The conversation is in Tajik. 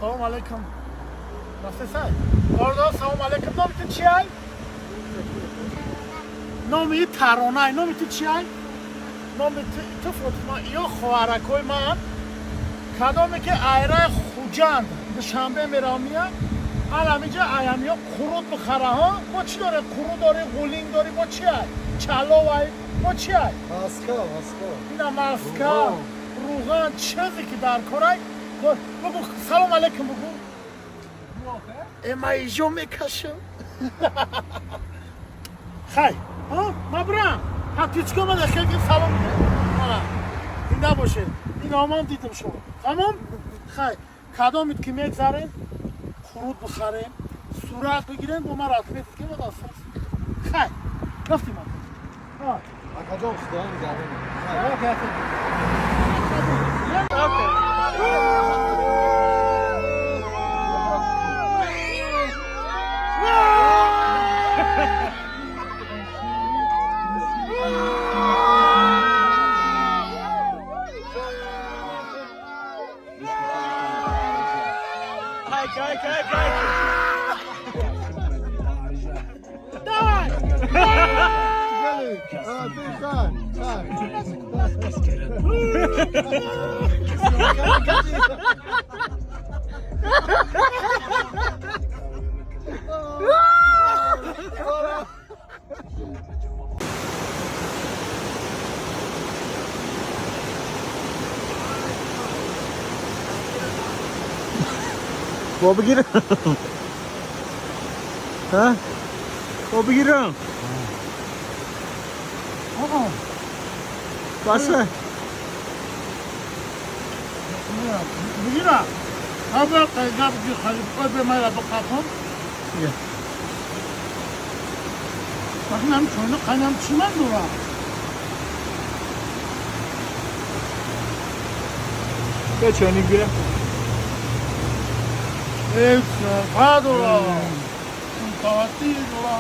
Салом алейкум. Рафтесай? Бародар, салом алейкум. Номи ту чи ай? Номи Таронай. Номи ту чи ай? Номи ту Фотима. Ё хоҳаракҳои ман, кадоме ки айраи Хуҷанд, Душанбе меравмия, аламиҷа аямиё қурут бихара. Ҳо, бо чӣ дорем? Қурут дорӣ, ғулинг дорӣ, бо чи ай? Чалов ай, бо чи ай? Маска, маска. Ина маска, руған, чизе ки дар корай. Бугу салом алейкум, бугу. Э, ма иҷо мекашам. Хай, ма бирам. Ҳатичка омада, хел ки салом. Зинда бошед. Ин омам дидим шумо. Тамом? Хай, кадомит ки мегзарем, қурут бихарем, сурат бигирем, бо ман отметить ки бод асос. Хай, рафтим. Акаҷон, худо нигаҳбон. Окей. Кай, кай, кай. Давай! А, ты хай, хай. Бо бигирам. Ҳа? Бо бигирам. Баса. Бигира. Ҳабар қайда бигир, халифа бе майра бақафон. Бахнам чойна қайнам чиман дора. Бя чойник, бия. Эй, фадора. Тавати дора.